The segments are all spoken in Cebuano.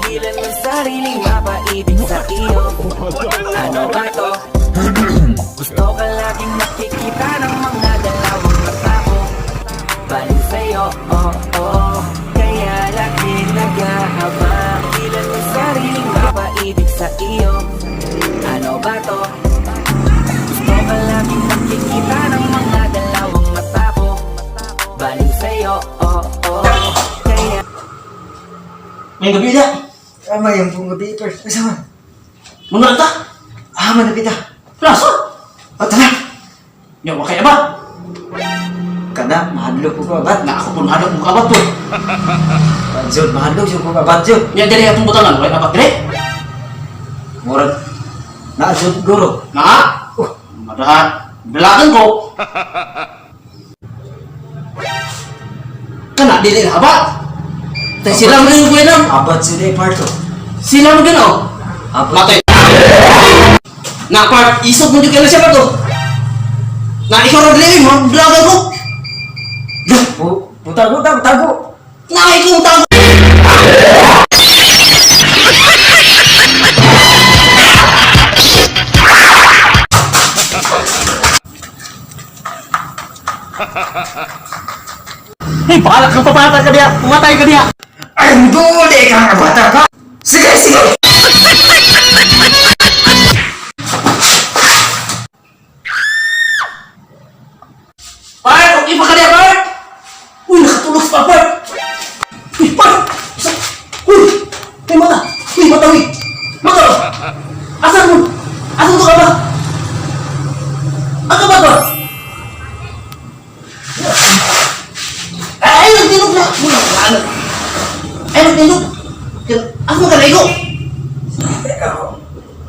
Pigilan ang sariling mapaibig sa iyo. Ano ba to? Gusto ka laging nakikita ng mga dalawang mata ko. Baliw sa'yo, oh. Kaya laging nag-aabang. Pigilan ang sariling mapaibig sa iyo. Ano ba to? Gusto ka laging nakikita ng mga dalawang mata ko. Baliw sa'yo, oh. Kaya May gabi na. Tama yung pong gabi, per. Asa man? Mga ta. Ah, manapita. Plaso. O, tara. Nya wa kay ba? Kana, mahadlok ko ka, bat. Na ako pun hadlok mo kabat to. Banjol, mahadlok siya ko ka, bat yun. Nya diri atong butangan way abat dire. Murag, naasod guro. Na. Oh. Madahat. Dalagan ko. Kana dili na abat. Tay sila mo yung kuya. Abat sila eh, parto. Sila mo din oh. Abat. Matay. Na part isog mo jud kay na siya pa to. Na ikaw ra dili mo dalagan ko. Putago, tago, tago. Na ikaw tago. Hey, bahala kang papatay ka diya. Pumatay ka diya. Ay, duli ka nga bata ka! Sige, sige! Park, okay pa ka diya, Park? Uy, nakatulog si Park. Uy, Park! Uy, may mata. Uy, mata, uy. Mata! Asan mo? Asan to ka ba? Ano ba to? Ay, nagtinog na! Uy, ano? Ay, nagtinog! Asan mo ka naigo?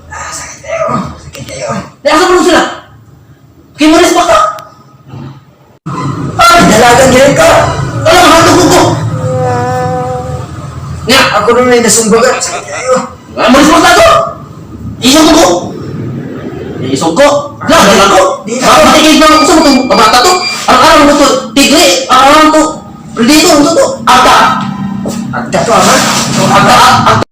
Ah, sakit tayo. Sakit tayo. Ay, asan mo sila? Kimulis ba ka? Ay, dalagan ganyan ka! Wala, mahal ko! Nga! Ako naman ay nasumbagan. Sakit tayo. Malis mo na to! Isog ko! Isog ko! Laban lang ko! Di na. Baka matigil na ako sa mo itong kabata to! Ang araw mo to, tigli! Ang araw mo to, dito, to, to! Agta! Agta to, ama. Agta! Agta!